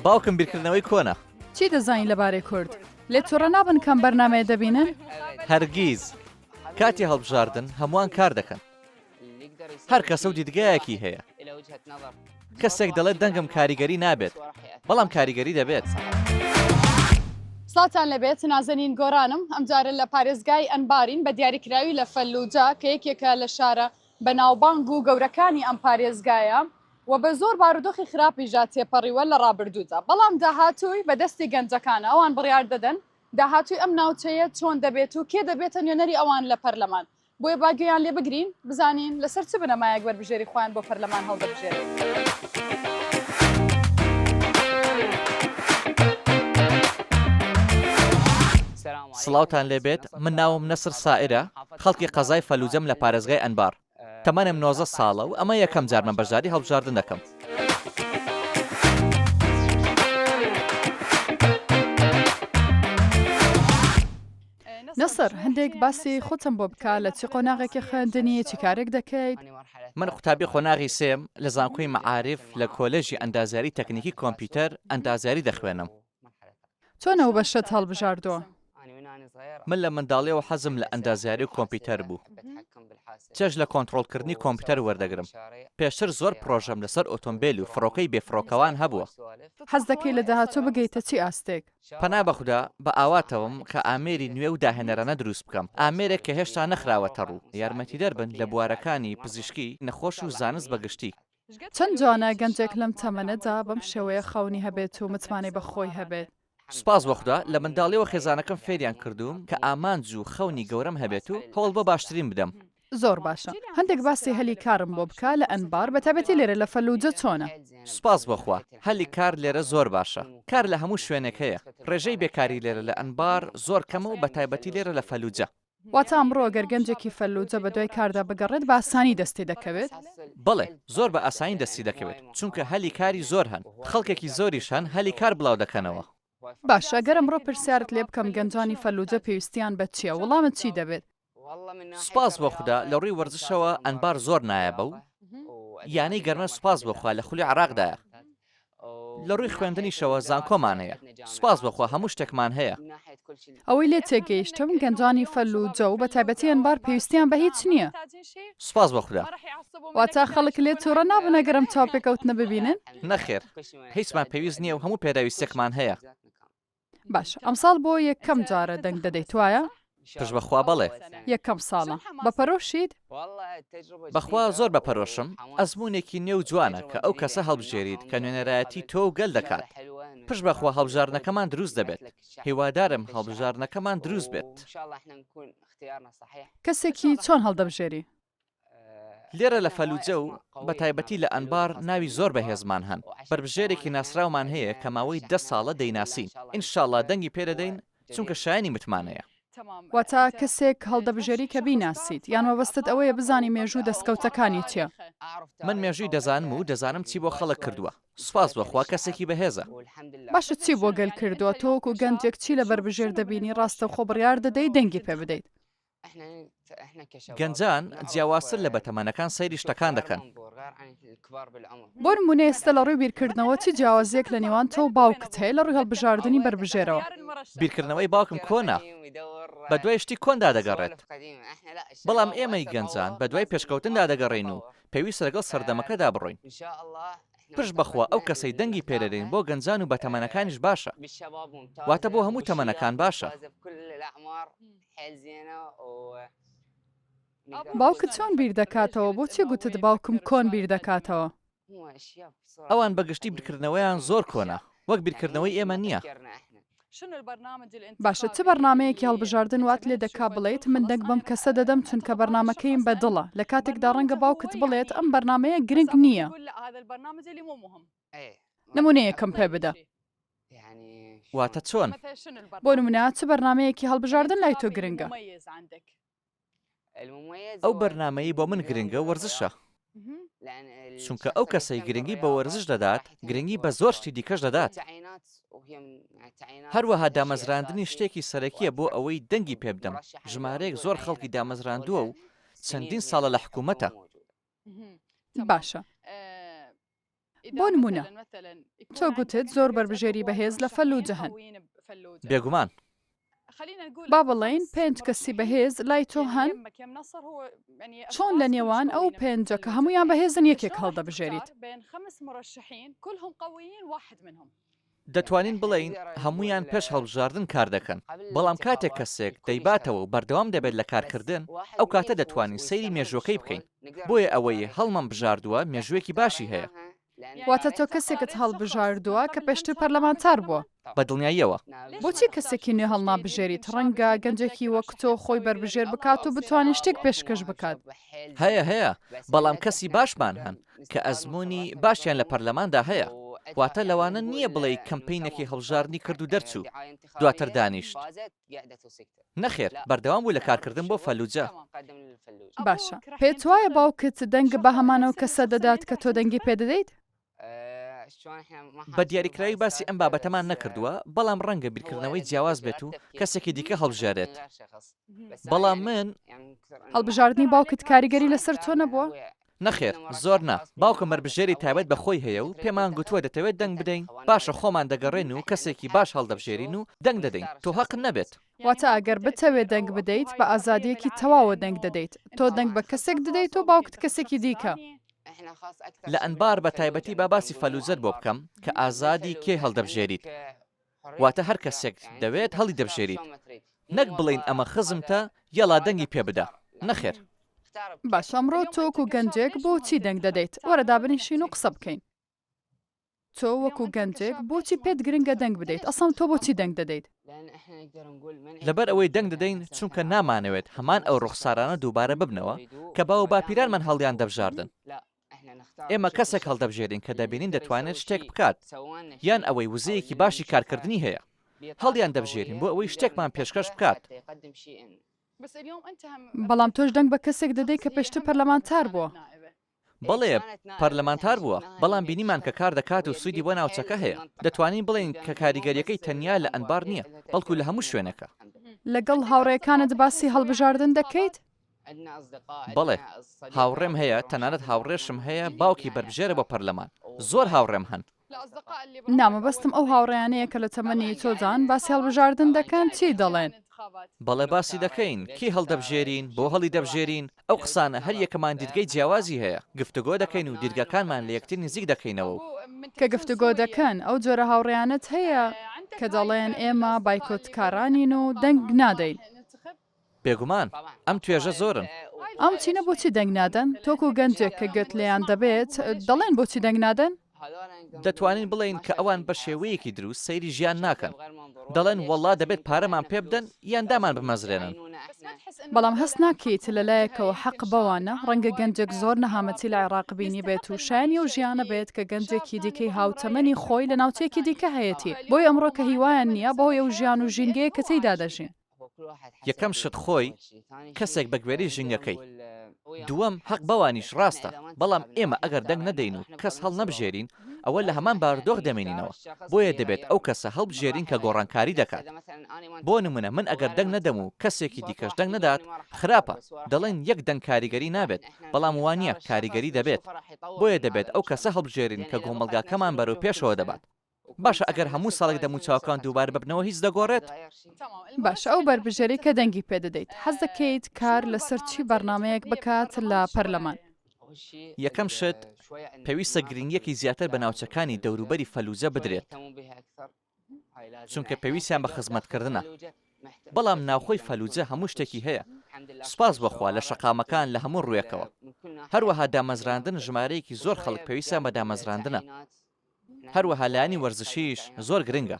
باوکم بیرکردنەوەی کۆنە. چی دەزانی لەبارەی کورد؟ لێت توڕە نابن کەم بەرنامەیە دەبینن؟ هەرگیز. کاتی هەڵبژاردن هەمووان کار دەکەن. هەر کەسە و دیدگایەکی هەیە. کەسێک دەڵێت دەنگم کاریگەری نابێت، بەڵام کاریگەری دەبێت. سڵاوتان لێبێت نازەنین گۆرانم ئەمجارە لە پارێزگای ئەنبارین بە دیاریکراوی لە فەلوجە کە یەکێکە لە شارە بەناوبانگ و گەورەکانی ئەم پارێزگایە و بە زۆر بارودۆخی خراپیشدا تێپەڕیوە لە ڕابردوودا بەڵام داهاتووی بە دەستی گەنجەکانە ئەوان بڕیار دەدەن داهاتووی ئەم ناوچەیە چۆن دەبێت و کێ دەبێتە نوێنەری ئەوان لە پەرلەمان بۆیە با گوێیان لێ بگرین بزانین لەسەر چ بنەمایەک بەربژێری خۆیان بۆ پەرلەمان هەڵدەبژێرن. سڵاوتان لێبێت، من ناوم نەسر سائرە، خەڵکی قەزای فەلوجەم لە پارێزگای ئەنبار. تەمەنم 19 ساڵە و ئەمە یەکەم جارمە بەشداری هەڵبژاردن دەکەم. نەسر، هەندێک باسی خۆتم بۆ بکە، لە چی قۆناغێکی خوێندنی، چی کارێک دەکەیت؟ من قوتابی قۆناغی سێم لە زانکۆی مەعاریف لە کۆلێژی ئەندازیاری تەکنیکی کۆمپیوتەر ئەندازیاری دەخوێنم. چۆن ئەو بەشەت هەڵبژاردووە؟ من لە منداڵیەوە حەزم لە ئەندازیاری و کۆمپیوتەر بوو. چێژ لە کۆنتڕۆڵکردنی کۆمپیوتەر وەردەگرم. پێشتر زۆر پڕۆژەم لەسەر ئۆتۆمبێل و فڕۆکەی بێفڕۆکەوان هەبووە. حەز دەکەی لە داهاتوو بگەیتە چی ئاستێک؟ پەنا بە خودا، بە ئاواتەوەم کە ئامێری نوێ و داهێنەرانە دروست بکەم، ئامێرێک کە هێشتا نەخراوەتە ڕوو، یارمەتیدەر بن لە بوارەکانی پزیشکی، نەخۆش و زانست بە گشتی. چەند جوانە گەنجێک لەم تەمەنەدا بەم شێوەیە خەونی هەبێت و متمانەی بە خۆی هەبێت. سوپاس بۆ خودا، لە منداڵیەوە خێزانەکەم فێریان کردووم کە ئامانج و خەونی گەورەم هەبێت و هەوڵ بۆ باشترین بدەم. زۆر باشە هەندێک باسی هەلی کارم بۆ بکە لە ئەنبار بەتایبەتی لێرە لە فەلوجە چۆنە؟ سوپاس بۆ خوا هەلی کار لێرە زۆر باشە کار لە هەموو شوێنێک هەیە ڕێژەی بێکاری لێرە لە ئەنبار زۆر کەمە و بەتایبەتی لێرە لە فەلوجە. واتە ئەمڕۆ گەر گەنجێکی فەلوجە بەدوای کاردا بگەڕێت بە ئاسانی دەستی دەکەوێت؟ بەڵێ زۆر بە ئاسانی دەستی دەکەوێت چونکە هەلی کاری زۆر هەن خەڵکێکی زۆریش هەن هەلی کار بڵاو دەکەنەوە. باشە گەر ئەمڕۆ پرسیارت لێ بکەم گەنجانی فەلوجە پێویستیان بە چیە وڵامت چی دەبێت؟ سوپاس بۆ خودا لە ڕووی وەرزشەوە ئەنبار زۆر نایابە و یانەی گەرمە سوپاس بۆ خوا لە خولی عێراقدایە. لە ڕووی خوێندنیشەوە زانکۆمان هەیە. سوپاس بۆ خوا هەموو شتێکمان هەیە. ئەوەی لێت تێگەیشتم گەنجانی فەلوجە و بە تایبەتی ئەنبار پێویستیان بە هیچ نییە. سوپاس بۆ خودا. واتە خەڵک لێت توڕە نابن ئەگەر ئەم چاوپێکەوتنە ببینن؟ نەخێر، هیچمان پێویست نییە و هەموو پێداویستیەکمان هەیە. باشە ئەمساڵ بۆ یەکەم جارە دەنگ دەدەیت وایە؟ پشت بەخوا بەڵێ. یەکەم ساڵە. بە پەرۆشیت؟ بەخوا زۆر بە پەرۆشم، ئەزموونێکی نوێ و جوانە کە ئەو کەسە هەڵبژێریت کە نوێنەرایەتی تۆ و گەل دەکات. پشت بەخوا هەڵبژاردنەکەمان دروست دەبێت. هیوادارم هەڵبژاردنەکەمان دروست بێت. کەسێکی چۆن هەڵدەبژێری؟ لێرە لە فەلوجە و بە تایبەتی لە ئەنبار ناوی زۆر بەهێزمان هەن، بەربژێرێکی ناسراومان هەیە کە ماوەی دە ساڵە دەیناسین، ئینشاڵڵا دەنگی پێدەدەین چونکە شایەنی متمانەیە. واتە کەسێک هەڵدەبژێری کە بیناسیت، یان مەبەستت ئەوەیە بزانی مێژوو و دەستکەوتەکانی چییە؟ من مێژووی دەزانم و دەزانم چی بۆ خەڵک کردووە، سوپاس بۆ خوا کەسێکی بەهێزە. باشە چی بۆ گەل کردووە؟ تۆ وەکو گەنجێک چی لە بەربژێر دەبینی ڕاستەوخۆ بڕیار دەدەی دەنگی پێ بدەیت؟ گەنجان جیاوازتر لە بەتەمەنەکان سەیری شتەکان دەکەن. بۆ نموونە ئێستا لە ڕووی بیرکردنەوە چ جیاوازییەک لە نێوان تۆ و باوکت هەیە لە ڕووی هەڵبژاردنی بەربژێرەوە؟ بیرکردنەوەی باوکم کۆنە، بەدوای شتی کۆندا دەگەڕێت. بەڵام ئێمەی گەنجان بەدوای پێشکەوتندا دەگەڕێین و پێویستە لەگەڵ سەردەمەکەدا بڕۆین. پشت بەخوا ئەو کەسەی دەنگی پێدەدەین بۆ گەنجان و بەتەمەنەکانیش باشە. واتە بۆ هەموو تەمەنەکان باشە. باوکت چۆن بیر دەکاتەوە؟ بۆچی گوتت باوکم کۆن بیر دەکاتەوە؟ ئەوان بە گشتی بیرکردنەوەیان زۆر کۆنە، وەک بیرکردنەوەی ئێمە نییە. باشە چ بەرنامەیەکی هەڵبژاردن وات لێ دەکا بڵێیت من دەنگ بەم کەسە دەدەم چونکە بەرنامەکەیم بە دڵە، لە کاتێکدا ڕەنگە باوکت بڵێت ئەم بەرنامەیە گرنگ نییە؟ نمونەیەکم پێ بدە. واتە چۆن؟ بۆ نمونە چ بەرنامەیەکی هەڵبژاردن لای تۆ گرنگە؟ ئەو بەرنامەیەی بۆ من گرنگە وەرزشە. چونکە ئەو کەسەی گرنگی بە وەرزش دەدات، گرنگی بە زۆر شتی دیکەش دەدات. هەروەها دامەزراندنی شتێکی سەرەکییە بۆ ئەوەی دەنگی پێبدەم، ژمارەیەک زۆر خەڵکی دامەزراندووە و چەندین ساڵە لە حکومەتە. باشە. بۆ نموونە، تۆ گوتت زۆر بەربژێری بەهێز لە فەلوجە هەن. بێگومان. با بڵێین پێنج کەسی بەهێز لای تۆ هەن، چۆن لە نێوان ئەو پێنجە کە هەموویان بەهێزن یەکێک هەڵدەبژێریت؟ دەتوانین بڵێین هەموویان پێش هەڵبژاردن کار دەکەن، بەڵام کاتێک کەسێک دەیباتەوە و بەردەوام دەبێت لە کارکردن، ئەو کاتە دەتوانین سەیری مێژووەکەی بکەین، بۆیە ئەوەی هەڵمانبژاردووە مێژوویەکی باشی هەیە. واتە تۆ کەسێکت هەڵبژاردووە کە پێشتر پەرلەمانتار بووە؟ بە دڵنیاییەوە. بۆچی کەسێکی نوێ هەڵنابژێریت؟ ڕەنگە گەنجێکی وەک تۆ خۆی بەربژێر بکات و بتوانێت شتێک پێشکەش بکات. هەیە هەیە، بەڵام کەسی باشمان هەن کە ئەزموونی باشیان لە پەرلەماندا هەیە. واتە لەوانە نییە بڵێی کەمپەینێکی هەڵبژاردنی کرد و دەرچوو، دواتر دانیشت. نەخێر، بەردەوام بوو لە کارکردن بۆ فەلوجە. باشە، پێت وایە باوکت دەنگ بە هەمان ئەو کەسە دەدات کە تۆ دەنگی پێ دەدەیت؟ بە دیاریکراوی باسی ئەم بابەتەمان نەکردووە، بەڵام ڕەنگە بیرکردنەوەی جیاواز بێت و کەسێکی دیکە هەڵبژێرێت. بەڵام من. هەڵبژاردنی باوکت کاریگەری لەسەر تۆ نەبووە؟ نەخێر، زۆر نا. باوکم بەربژێری تایبەت بە خۆی هەیە و پێمان گوتووە دەتەوێت دەنگ بدەین؟ باشە خۆمان دەگەڕێین و کەسێکی باش هەڵدەبژێرین و دەنگ دەدەین، تۆ هەقت نەبێت. واتە ئەگەر بتەوێت دەنگ بدەیت، بە ئازادییەکی تەواوە دەنگ دەدەیت. تۆ دەنگ بە کەسێک دەدەیت و باوکت کەسێکی دیکە. لە ئەنبار بە تایبەتی با باسی فەلوجەت بۆ بکەم کە ئازادی کێ هەڵدەبژێریت؟ واتە هەر کەسێک دەوێت هەڵیدەبژێریت نەک بڵێین ئەمە خزمتە یەڵا دەنگی پێ بدە نەخێر. باشە ئەمڕۆ تۆ وەکو گەنجێک بۆچی دەنگ دەدەیت؟ وەرە دابنیشین و قسە بکەین. تۆ وەکو گەنجێک بۆچی پێت گرنگە دەنگ بدەیت؟ ئەسڵەن تۆ بۆچی دەنگ دەدەیت؟ لەبەر ئەوەی دەنگ دەدەین چونکە نامانەوێت هەمان ئەو ڕوخسارانە دووبارە ببنەوە کە باووباپیرانمان هەڵیاندەبژاردن. ئێمە کەسێک هەڵدەبژێرین کە دەبینین دەتوانێت شتێک بکات، یان ئەوەی وزەیەکی باشی کارکردنی هەیە. هەڵیان دەبژێرین بۆ ئەوەی شتێکمان پێشکەش بکات. بەڵام تۆش دەنگ بە کەسێک دەدەیت کە پێشتر پەرلەمانتار بووە. بەڵێ، پەرلەمانتار بووە، بەڵام بینیمان کە کار دەکات و سوودی بۆ ناوچەکە هەیە. دەتوانین بڵێین کە کاریگەرییەکەی تەنیا لە ئەنبار نییە، بەڵکو لە هەموو شوێنێکە. لەگەڵ هاوڕێکانت باسی هەڵبژاردن دەکەیت؟ بەڵێ، هاوڕێم هەیە، تەنانەت هاوڕێشم هەیە باوکی بەربژێرە بۆ پەرلەمان. زۆر هاوڕێم هەن. نا، مەبەستم ئەو هاوڕێیانەیە کە لە تەمەنی تۆدان، باسی هەڵبژاردن دەکەن، چی دەڵێن؟ بەڵێ باسی دەکەین، کێ هەڵدەبژێرین، بۆ هەڵیدەبژێرین، ئەو قسانە، هەر یەکەمان دیدگەی جیاوازی هەیە، گفتوگۆ دەکەین و دیدگاکانمان لە یەکتر نزیک دەکەینەوە و. کە گفتوگۆ دەکەن، ئەو جۆرە هاوڕێیانەت هەیە کە دەڵێن ئێمە بایکۆتکارانین و دەنگ نادەین؟ بێگومان، ئەم توێژە زۆرن. ئەم چینە بۆچی دەنگ نادەن؟ تۆ وەکو گەنجێک کە گوێت لێیان دەبێت، دەڵێن بۆچی دەنگ نادەن؟ دەتوانین بڵێین کە ئەوان بە شێوەیەکی دروست سەیری ژیان ناکەن. دەڵێن وەڵڵا دەبێت پارەمان پێ بدەن یان دامانبمەزرێنن. بەڵام هەست ناکەیت لە لایەکەوە حەق بەوانە؟ ڕەنگە گەنجێک زۆر نەهامەتی لە عێراق بینیبێت و شایەنی ئەو ژیانە بێت کە گەنجێکی دیکەی هاوتەمەنی خۆی لە ناوچەیەکی دیکە هەیەتی، بۆیە ئەمڕۆ کە هیوایان نییە بەهۆی ئەو ژیان و ژینگەیە کە تێیدا دەژین. یەکەم شت خۆی کەسێک بە گوێرەی ژینگەکەی، دووەم هەق بەوانیش ڕاستە، بەڵام ئێمە ئەگەر دەنگ نەدەین و کەس هەڵنەبژێرین ئەوە لە هەمان بارودۆخ دەمێنینەوە، بۆیە دەبێت ئەو کەسە هەڵبژێرین کە گۆڕانکاری دەکات. بۆ نمونە من ئەگەر دەنگ نەدەم و کەسێکی دیکەش دەنگ نەدات خراپە، دەڵێن یەک دەنگ کاریگەری نابێت، بەڵام وانیە کاریگەری دەبێت، بۆیە دەبێت ئەو کەسە هەڵبژێرین کە گۆمەڵگاکەمان بەرەو پێشەوە دەبات. باشە ئەگەر هەموو ساڵێک دەموچاوەکان دووبارە ببنەوە هیچ دەگۆڕێت؟ باشە ئەو بەربژێرەی کە دەنگی پێدەدەیت حەز دەکەیت کار لەسەر چی بەرنامەیەک بکات لە پەرلەمان؟ یەکەم شت پێویستە گرنگیەکی زیاتر بە ناوچەکانی دەوروبەری فەلوجە بدرێت چونکە پێویستیان بە خزمەتکردنە بەڵام ناوخۆی فەلوجە هەموو شتێکی هەیە سوپاس بۆ خوا لە شەقامەکان لە هەموو ڕوویەکەوە هەروەها دامەزراندن ژمارەیەکی زۆر خەڵک پێویستیان بە دامەزراندنە. هەروەها لایەنی وەرزشیش زۆر گرنگە.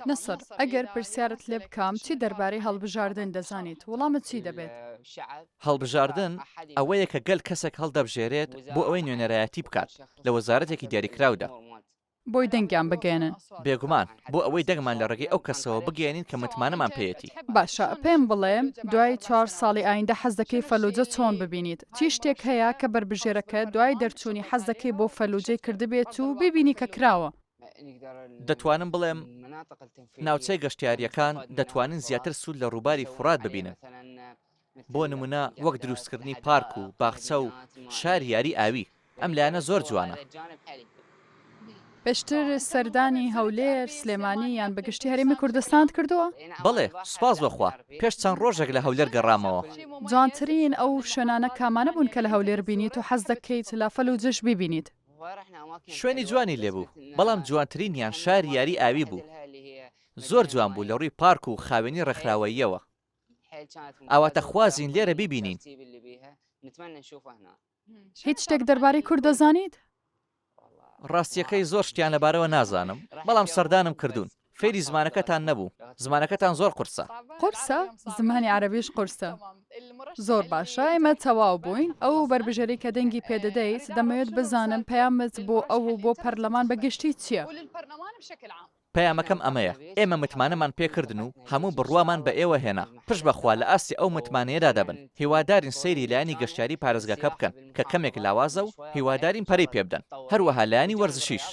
نەسر، ئەگەر پرسیارت لێ بکەم چی دەربارەی هەڵبژاردن دەزانیت، وەڵامت چی دەبێت؟ هەڵبژاردن ئەوەیە کە گەل کەسێک هەڵدەبژێرێت بۆ ئەوەی نوێنەرایەتی بکات لە وەزارەتێکی دیاریکراودا. بۆی دەنگیان بگەیەنن. بێگومان، بۆ ئەوەی دەنگمان لە ڕێگەی ئەو کەسەوە بگەیەنین کە متمانەمان پێیەتی. باشە، پێم بڵێ، دوای چوار ساڵی ئایندە حەز دەکەی فەلوجە چۆن ببینیت؟ چی شتێک هەیە کە بەربژێرەکەت دوای دەرچوونی حەز دەکەی بۆ فەلوجەی کردبێت و بیبینی کە کراوە؟ دەتوانم بڵێم ناوچەی گەشتیارییەکان دەتوانن زیاتر سوود لە ڕووباری فوڕات ببینن، بۆ نموونە وەک دروستکردنی پارک و باخچە و شاری یاری ئاوی. ئەم لایەنە زۆر جوانە. پێشتر سەردانی هەولێر، سلێمانی یان بە گشتی هەرێمی کوردستانت کردووە؟ بەڵێ، سوپاس بۆ خوا. پێش چەند ڕۆژێک لە هەولێر گەڕامەوە. جوانترین ئەو شوێنانە کامانە بوون کە لە هەولێر بینیت و حەز دەکەیت لە فەلوجەش بیبینیت؟ شوێنی جوانی لێ بوو، بەڵام جوانترینیان شاری یاری ئاوی بوو. زۆر جوان بوو لە ڕووی پارک و خاوێنی ڕێکخراوەییەوە. ئاواتەخوازین لێرە بیبینین. هیچ شتێک دەربارەی کورد دەزانیت؟ ڕاستییەکەی زۆر شتیان لەبارەوە نازانم، بەڵام سەردانم کردوون. فێری زمانەکەتان نەبوو. زمانەکەتان زۆر قورسە. قورسە؟ زمانی عەرەبیش قورسە. زۆر باشە، ئێمە تەواو بووین. ئەو بەربژێرەی کە دەنگی پێدەدەیت، دەمەوێت بزانم پەیامت بۆ ئەو و بۆ پەرلەمان بە گشتی چییە؟ پەیامەکەم ئەمەیە، ئێمە متمانەمان پێکردن و هەموو بڕوامان بە ئێوە هێنا، پشت بە خوا لە ئاستی ئەو متمانەیەدا دەبن، هیوادارین سەیری لایەنی گەشتیاری پارێزگاکە بکەن کە کەمێک لاوازە و هیوادارین پەرەی پێبدەن، هەروەها لایەنی وەرزشیش.